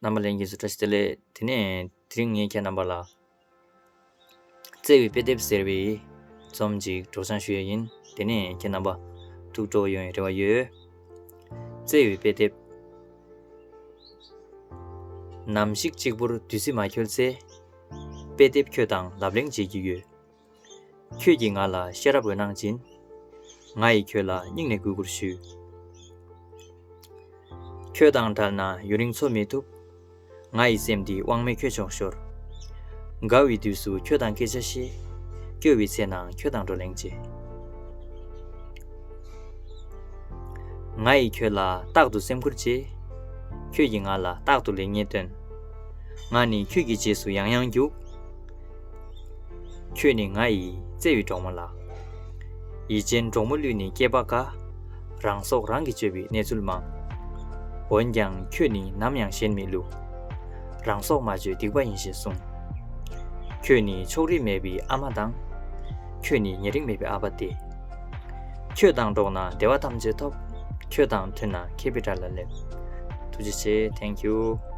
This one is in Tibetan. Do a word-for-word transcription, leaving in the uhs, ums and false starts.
རྣམ་པ་ལྷན་རྒྱས་ཚོ་བཀྲ་ཤིས་བདེ་ལེགས། དེ་ནས་དེ་རིང་ངས་ཁྱེད་རྣམ་པ་ལ་བརྩེ་བའི་དཔེ་དེབ་ཟེར་བའི་རྩོམ་ཅིག་སྒྲོག་སྦྱང་ཞུ་ཡ་ཡིན། དེ་ནས་ཁྱེད་རྣམ་པ་ཐུགས་སྤྲོ་བོ་ཡོང་བའི་རེ་བ་ཡོད། བརྩེ་བའི་དཔེ་དེབ། ནམ་ཞིག་གཅིག་པུར་བདུད་རྩི་མ་འཁྱོལ་ཚེ། དཔེ་དེབ་ཁྱོད་དང་ལབ་གླེང་བྱེད་ཀྱི་ཡོད། ཁྱོད་ཀྱིས་ང་ལ་ཤེས་རབ་འོད་སྣང་སྦྱིན། ང་ཡིས་ཁྱོད་ལ་སྙིང་ནས་གུས་བཀུར་ཞུ། ཁྱོད་དང་བྲལ་ན་ཡུན་རིང་འཚོ་མི་ཐུབ། ང་ཡི་སེམས་འདི་དབང་མེད་ཁྱོད་ཕྱོགས་ཤོར། དགའ་བའི་དུས་སུ་ཁྱོད་དང་སྐད་ཆ་བཤད། སྐྱོ་བའི་ཚེ་ན་ཁྱོད་དང་བགྲོ་གླེང་བྱེད། ང་ཡིས་ཁྱོད་ལ་རྟག་ཏུ་སེམས་ཁུར་བྱེད། ཁྱོད་ཀྱིས་ང་ལ་རྟག་ཏུ་ལེགས་ཉེས་སྟོན། ང་ནི་ཁྱོད་ཀྱི་རྗེས་སུ་ཡང་ཡང་རྒྱུག། ཁྱོད་ནི་ང་ཡི་བརྩེ་བའི་གྲོགས་མོ་ལགས། ཡིད་ཅན་གྲོགས་མོ་བསླུས་ནས་སྐྱེས་པ་དགའ། རང་སྲོག་རང་གིས་གཅོད་པའི་གནས་ཚུལ་མང་། འོན་ཀྱང་ཁྱོད་ནི་ནམ་ཡང་གཞན་མི་བསླུ། རང་སྲོག་མ་གཅོད་སྡིག་པ་ཡིན་ཞེས་གསུངས། ཁྱོད་ནི་ཕྱོགས་རིས་མེད་པའི་ཨ་མ་དང་། ཁྱོད་ནི་ཉེ་རིང་མེད་པའི་ཨ་ཕ་སྟེ། ཁྱོད་དང་འགྲོགས་ན་བདེ་བ་ཐམས་ཅད་ཐོབ། ཁྱོད་དང་མཐུན་ན་མཁས་པའི་གྲལ་ལ་སླེབས། ཐུགས་རྗེ་ཆེ། Thank you.